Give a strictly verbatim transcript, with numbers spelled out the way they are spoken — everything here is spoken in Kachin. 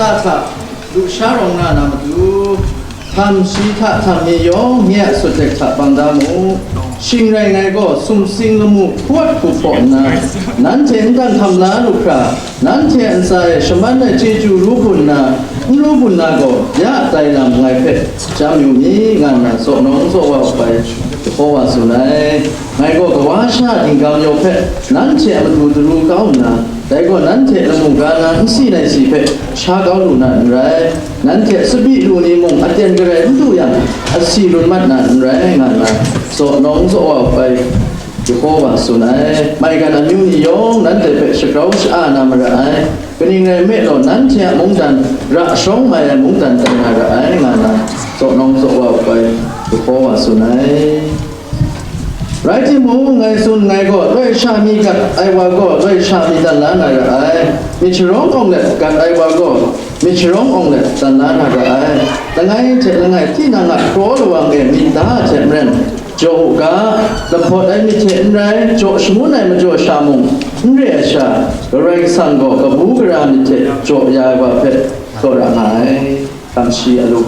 Hta hta lusha rawng na na matu, htam shi hta htam mi yawng nye a sut dek hta bang da mu. Shing rai ngai gaw sumsing lamu hpawt hku hpaw nna, nanhte n dang htam la lu hkra, nanhte a ntsa e shaman ai chyeju ru bun na, n ru bun na gaw, ya dai lam ngai hpe chyam yu mi, nga nna tsaw nawng tsaw wa hpai jahkaw wa tsun ai. Ngai gaw kawa sha dinggam yawng hpe nanhte a matu daru kau nna, dai gaw nanhte lamu ga na nsi nai si hpe sha kau lu na n rai, nanhte tsabyi lu ni mung aten garai n du yang, asi run mat na n rai, nga nna tsaw nawng tsaw wa hpai jahkaw wa tsun ai. Maigan amyu ni yawng nanhte hpe shagrau sha-a na mara ai. Kaning rai nme law, nanhte a mungdan ra shawng mai ai mungdan tai na ra ai, nga nna tsaw nawng tsaw wa hpai jahkaw wa tsun ai. Rai timung, ngai tsun nngai gaw, loi sha mi gat ai wa gaw, loi sha mi dan la na ra ai. Myit sharawng awng let gat ai wa gaw, myit sharawng awng let dan la na ra ai. Langai hte langai tinang a kraw lawang e myit da ai hte maren, jaw u ga, lahpawt ai myit hte n rai, jaw shangun ai majaw sha mung, n re ai sha, Karai Kasang gaw kabu gara myit hte jaw ya ai wa hpe, taw ra nga ai. Kamshi alu.